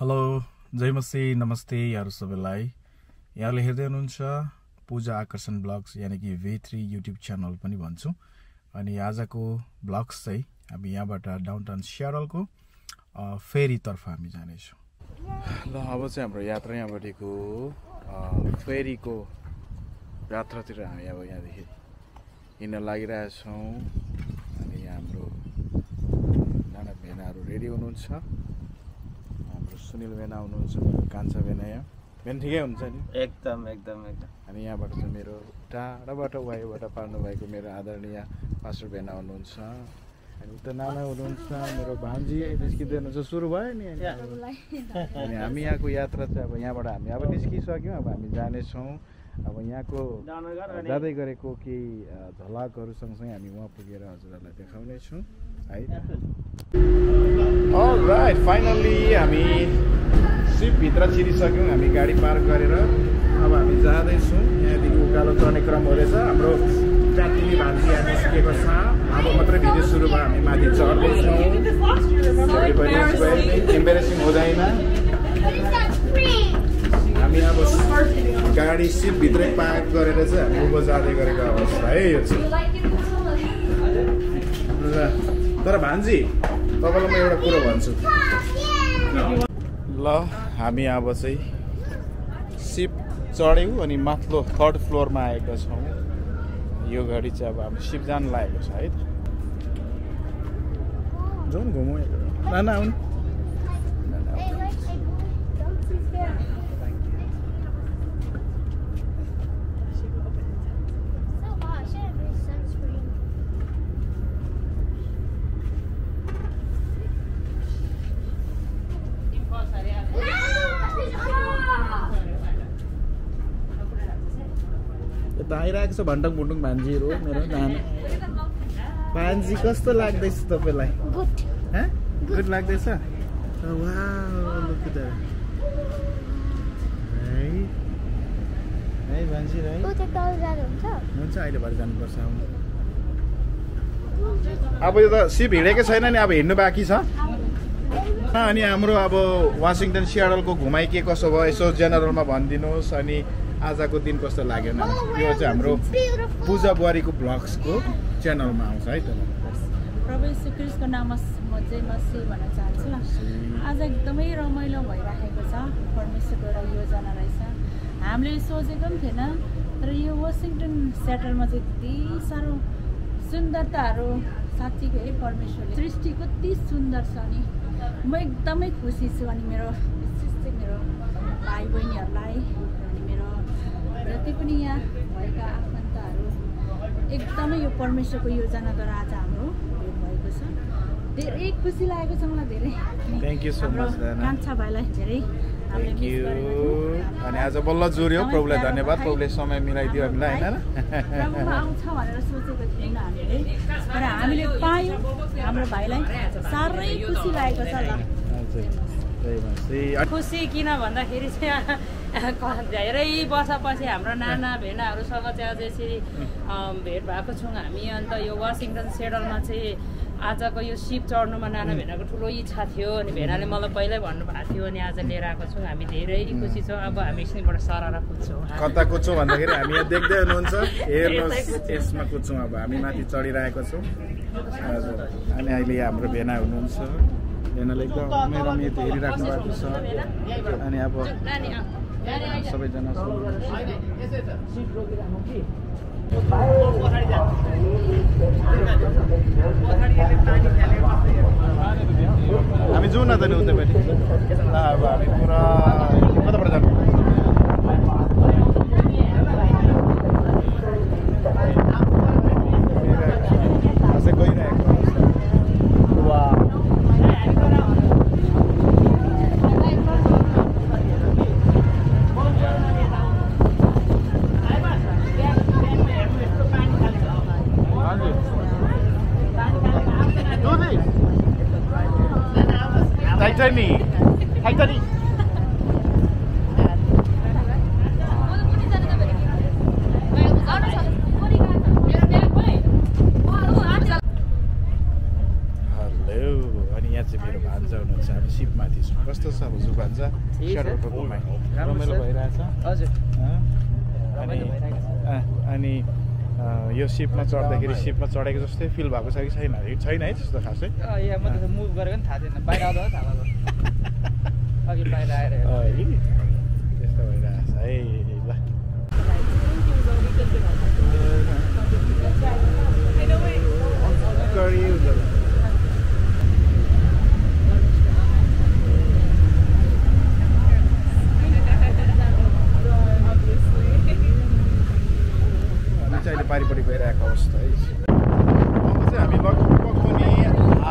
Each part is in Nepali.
हेलो जय मसी नमस्ते यहाँहरु सबैलाई। यहाँले हेर्दै हुनुहुन्छ पूजा आकर्षण ब्लग्स यानी कि V3 युट्युब च्यानल पनि भन्छु। अनि आजको ब्लग्स चाहिँ हामी यहाँबाट डाउनटाउन सियाटलको फेरी तर्फ हामी जानेछौँ। ल अब चाहिँ हाम्रो यात्रा यहाँबाटको फेरीको यात्रातिर हामी अब यहाँदेखि हिँड्न लागिरहेछौँ। अनि हाम्रो नाना भेनाहरू रेडी हुनुहुन्छ। सुनिल भेना हुनुहुन्छ, कान्छा भेना यहाँ भेन ठिकै हुन्छ नि? एकदम एकदम एकदम। अनि यहाँबाट चाहिँ मेरो टाढाबाट वायुबाट पार्नु भएको मेरो आदरणीय पास्टर भेना हुनुहुन्छ। अनि उता नाना हुनुहुन्छ, मेरो भान्जी निस्किँदै हुनुहुन्छ। सुरु भयो नि अनि हामी यहाँको यात्रा चाहिँ अब यहाँबाट हामी अब निस्किसक्यौँ। अब हामी जानेछौँ। अब यहाँको जाँदै गरेको केही झलकहरू सँगसँगै हामी वहाँ पुगेर हजुरहरूलाई देखाउनेछौँ है। अलराइट, फाइनल्ली हामी सिपभित्र छिरिसक्यौँ। हामी गाडी पार्क गरेर अब हामी जाँदैछौँ। यहाँदेखि उकालो चढ्ने क्रम हो रहेछ। हाम्रो प्याकिनी भान्जी यहाँ निस्किएको छ। अब मात्रै भिडियो सुरु भयो, हामी माथि चढ्दैछौँ। इम्बेरेसिङ हुँदैन। हामी अब गाडी सिटभित्रै पार्क गरेर चाहिँ हामी उँभो जाँदै गरेको अवस्था है यो चाहिँ। तर भान्जी तपाईँलाई म एउटा कुरो भन्छु। ल हामी अब चाहिँ सिप चढ्यौँ अनि माथिल्लो 3rd फ्लोरमा आएका छौँ। यो गाडी चाहिँ अब हामी सिप जान लागेको छ है। जाउँ घुमौँ नाना आउनु। आइरहेको छ भन्टङ भुन्टुङ भान्जीहरू मेरो नाना। भान्जी कस्तो लाग्दैछ तपाईँलाई? गुड लाग्दैछ? है भान्जी हुन्छ। अहिले भएर जानुपर्छ। अब यो त सिप हिँडेकै छैन नि, अब हिँड्नु बाँकी छ। अनि हाम्रो अब वासिङटन सियाटलको घुमाइ के कसो भयो यसो जेनरलमा भनिदिनुहोस्। अनि आजको दिन कस्तो लाग्यो न? यो चाहिँ हाम्रो पूजा बुहारीको ब्लग्सको च्यानलमा आउँछ है त। प्रभु यीशु ख्रीष्टको नाममा म चाहिँ मसी भन्न चाहन्छु। आज एकदमै रमाइलो भइरहेको छ। परमेश्वरको एउटा योजना रहेछ, हामीले सोचेको पनि थिएन। तर यो वासिङटन सियाटलमा चाहिँ यति साह्रो सुन्दरताहरू साँच्चीको है परमेश्वरले सृष्टि कति सुन्दर छ नि। म एकदमै खुसी छु। अनि मेरो विशेष चाहिँ मेरो भाइ बहिनीहरूलाई अनि मेरो जति पनि यहाँ भएका आफन्तहरू एकदमै यो परमेश्वरको योजनाद्वारा आज हाम्रो भेट भएको छ। धेरै खुसी लागेको छ मलाई। धेरै थ्याङ्क यू सो मच कान्छा भाइलाई धेरै थ्याङ्क यू। अनि आज बल्ल जोड्यो, प्रभुलाई धन्यवाद। प्रभुले समय मिलाइदियो हामीलाई होइन। प्रभुमा आउँछ भनेर सोचेको थिएन हामीले, तर हामीले पायौँ। हाम्रो भाइलाई साह्रै खुसी लागेको छ। खुसी किन भन्दाखेरि चाहिँ धेरै वर्षपछि हाम्रो नाना भेनाहरूसँग चाहिँ अझै यसरी भेट भएको छौँ हामी। अन्त यो वासिङटन सियाटलमा चाहिँ आजको यो सिप चढ्नुमा नाना भेनाको ठुलो इच्छा थियो। अनि भेनाले मलाई पहिल्यै भन्नुभएको थियो। अनि आज लिएर आएको छौँ। हामी धेरै खुसी छौँ। अब हामी एकछिनबाट सरर कुद्छौँ। कता कुद्छौँ भन्दाखेरि हामी यहाँ देख्दै हुनुहुन्छ, हेर्नुहोस् यसमा कुद्छौँ। अब हामी माथि चढिरहेको छौँ। हजुर। अनि अहिले हाम्रो भेना हुनुहुन्छ। भेनाले एकदम रमाइलो हेरिराख्नु भएको छ। अनि अब सबैजना हामी जाउँ न त नि उतापट्टि। अब हामी पुरा कताबाट जानु? छ अब जुभान्जा सेडरको घुमाइ रमाइलो भइरहेछ हजुर अनि यो सिपमा चढ्दाखेरि सिपमा चढेको जस्तै फिल भएको छ कि छैन है त्यस्तो खासै म त मुभ गरेको नि थाहा थिएन बाहिर आउँदा थाहा भएको अघि बाहिर आएर त्यस्तो भइरहेछ है ल पारिपट्टि गइरहेको अवस्था है अब चाहिँ हामी लगभग पनि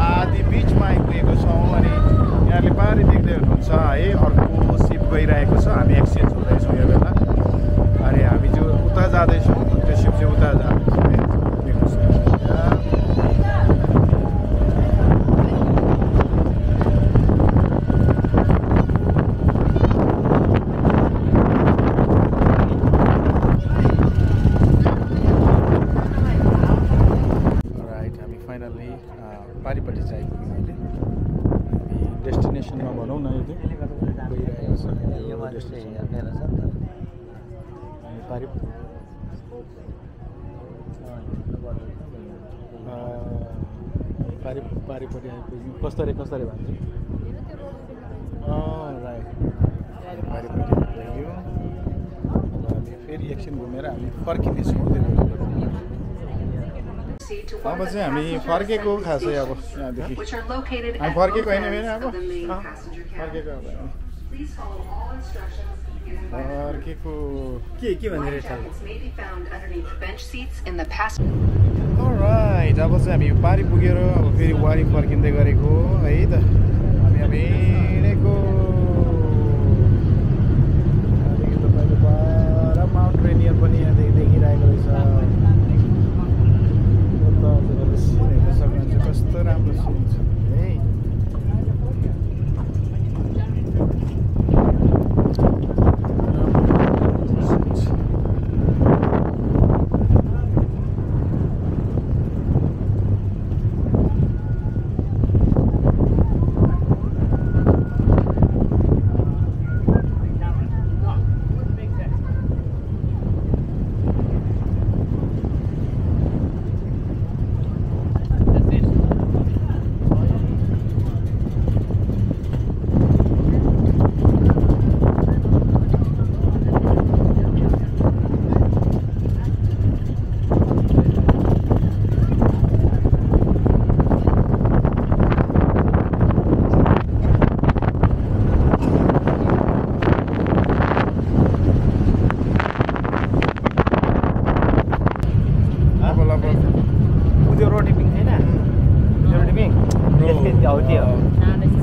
आधी बिचमा आइपुगेको छौँ अनि यहाँले पारि देख्दै हुनुहुन्छ है अर्को सिप गइरहेको छ हामी एक्सचेन्ज हुँदैछौँ यो बेला अनि हामी जो उता जाँदैछौँ त्यो सिप चाहिँ उता जाँदैछौँ है पारिपट्टि चाहिँ आइपुग्यौँ अहिले हामी डेस्टिनेसनमा भनौँ न यो गइरहेको छ पारिपट्टि आइपुग्यौँ कस्तरी भन्छु राइट पारिपट्टि आइपुग्यौँ अब हामी फेरि एकछिन घुमेर हामी फर्किनेछौँ अब चाहिँ हामी फर्केको खासै अब यहाँदेखि हामी फर्केको होइन फेरि अब फर्केको के भनेर राइट अब चाहिँ हामी पारि पुगेर अब फेरि वारी फर्किँदै गरेको है त हामी हिँडेको यहाँदेखि तपाईँको पर माउन्ट रेनियर पनि यहाँदेखि देखिरहेको रहेछ सिन हेर्न सक्नुहुन्छ कस्तो राम्रो सिन छ है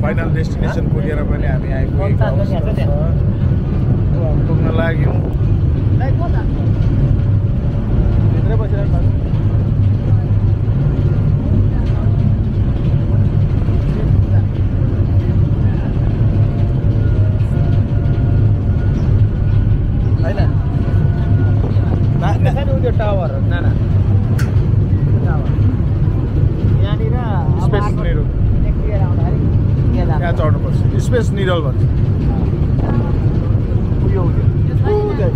फाइनल डेस्टिनेसन पुगेर पनि हामी आइपुगेको पुग्न लाग्यौँ भित्रै बसिरहेको होइन त्यो टावर नाना यहाँनिर स्पेस निडल यहाँ चढ्नुपर्छ स्पेस निडल भन्छ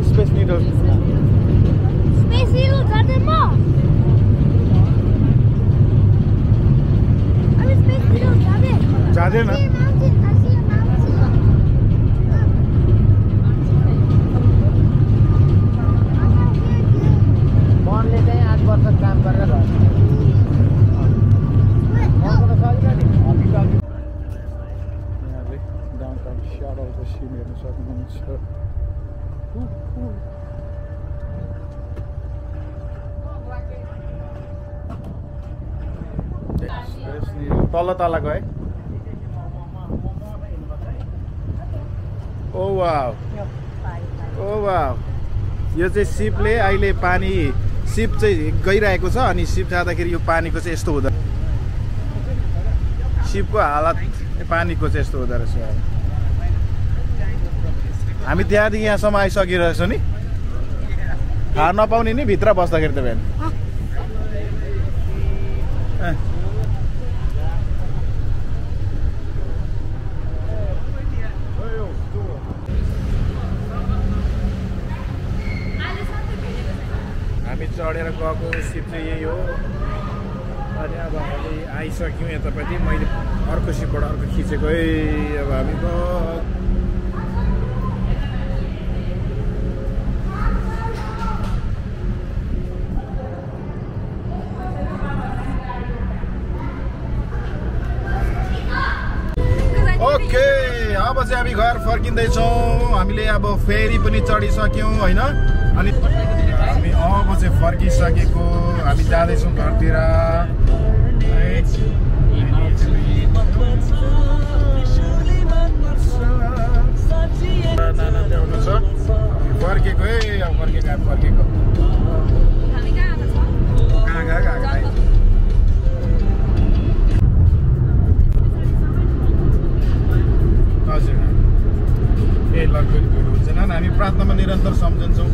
स्पेस निडल जाँदैन मनले चाहिँ 8 वर्ष काम गरेर डाउनटाउनको सिन हेर्न सक्नुहुन्छ तल गए ओ वाउ यो चाहिँ सिपले अहिले पानी सिप चाहिँ गइरहेको छ अनि सिप जाँदाखेरि यो पानीको चाहिँ यस्तो हुँदो सिपको हालत पानीको चाहिँ यस्तो हुँदो रहेछ हामी त्यहाँदेखि यहाँसम्म आइसकिरहेछौँ नि थाहा नपाउने नि भित्र बस्दाखेरि त बिहान चढेर गएको सिप चाहिँ यही हो। अनि अब हामी आइसक्यौँ यतापट्टि। मैले अर्को सिपबाट अर्को खिचेको है। अब हामी त ओके, अब चाहिँ हामी घर फर्किँदैछौँ। हामीले अब फेरी पनि चढिसक्यौँ होइन। अनि हामी अब चाहिँ फर्किसकेको, हामी जाँदैछौँ घरतिर। फर्केको है, अब फर्केको कहाँ गएको हजुर। ए लगभग भिड हुन्छ। हामी प्रार्थनामा निरन्तर सम्झन्छौँ,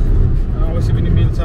अवश्य पनि मिल्छ।